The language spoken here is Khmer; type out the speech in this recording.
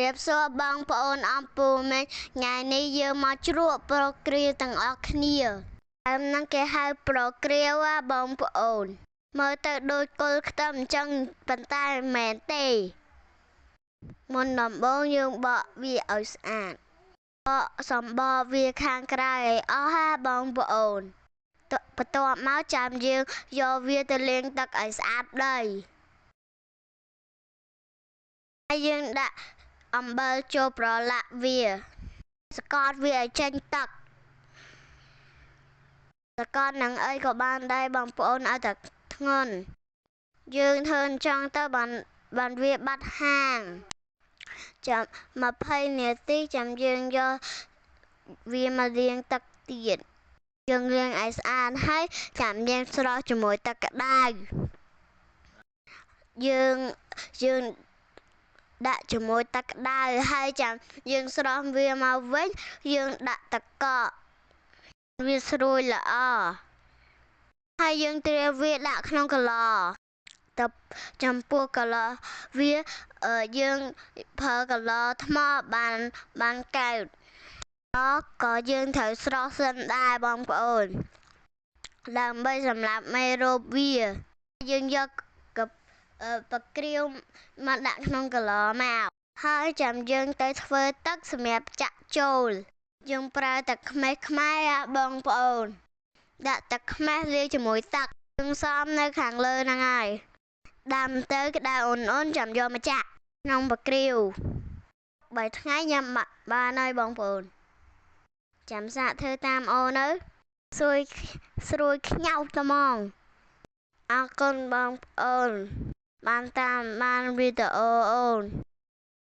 រាបសួរបងប្អូនអំពូមេថ្ងៃនេះយើងមកជ្រក់ប្រក្រៀវទាំងអស់គ្នាដើមហ្នឹងគេហៅប្រក្រៀវបងប្អូនមើលទៅដូចគល់ខ្ទឹមអញ្ចឹងប៉ុន្តែមិនមែនទេមុនដំបូងយើងបកវាឲ្យស្អាតបកសម្បកវាខាងក្រៅឲ្យអស់ហាបងប្អូនបន្ទាប់មកចាំយើងយកវាទៅលាងទឹកឲ្យស្អាតដីហើយយើងដាក់អំបិលចូលប្រឡាក់វាសកត់វាឲ្យចេញទឹកសកត់នឹងអីក៏បានដែរបងប្អូនឲ្យតែធ្ងន់យើងធ្វើអញ្ចឹងទៅបានវាបាត់ហាងចាំ20នាទីចាំយើងយកវាមកលាងទឹកទៀតយើងលាងឲ្យស្អាតហើយចាំយើងស្រោះជាមួយទឹកក្តៅយើងយើងដាក់ជាមួយទឹកក្តៅហើយចាំយើងស្រោះវាមកវិញយើងដាក់ទឹកកកវាស្រួយល្អហើយយើងត្រៀមវាដាក់ក្នុងកឡទៅចំពោះកឡវាយើងប្រើកឡថ្មបានកែវក៏យើងត្រូវស្រោះសិនដែរបងប្អូនដើម្បីសម្រាប់មេរោគវាយើងយកប្រក្រៀវមកដាក់ក្នុងកឡមកហើយចាំយើងទៅធ្វើទឹកសម្រាប់ចាក់ចូលយើងប្រើទឹកខ្មេះខ្មែរបងប្អូនដាក់ទឹកខ្មេះលាយជាមួយទឹកយើងសំនៅខាងលើហ្នឹងហើយដាំទៅក្តៅអ៊ុនៗចាំយកមកចាក់ក្នុងប្រក្រៀវ3ថ្ងៃញ៉ាំបានហើយបងប្អូនចាំសាកធ្វើតាមអូនទៅស្រួយស្រួយខ្ញោចត្មងអរគុណបងប្អូនបានតាមបានវីដេអូអូន។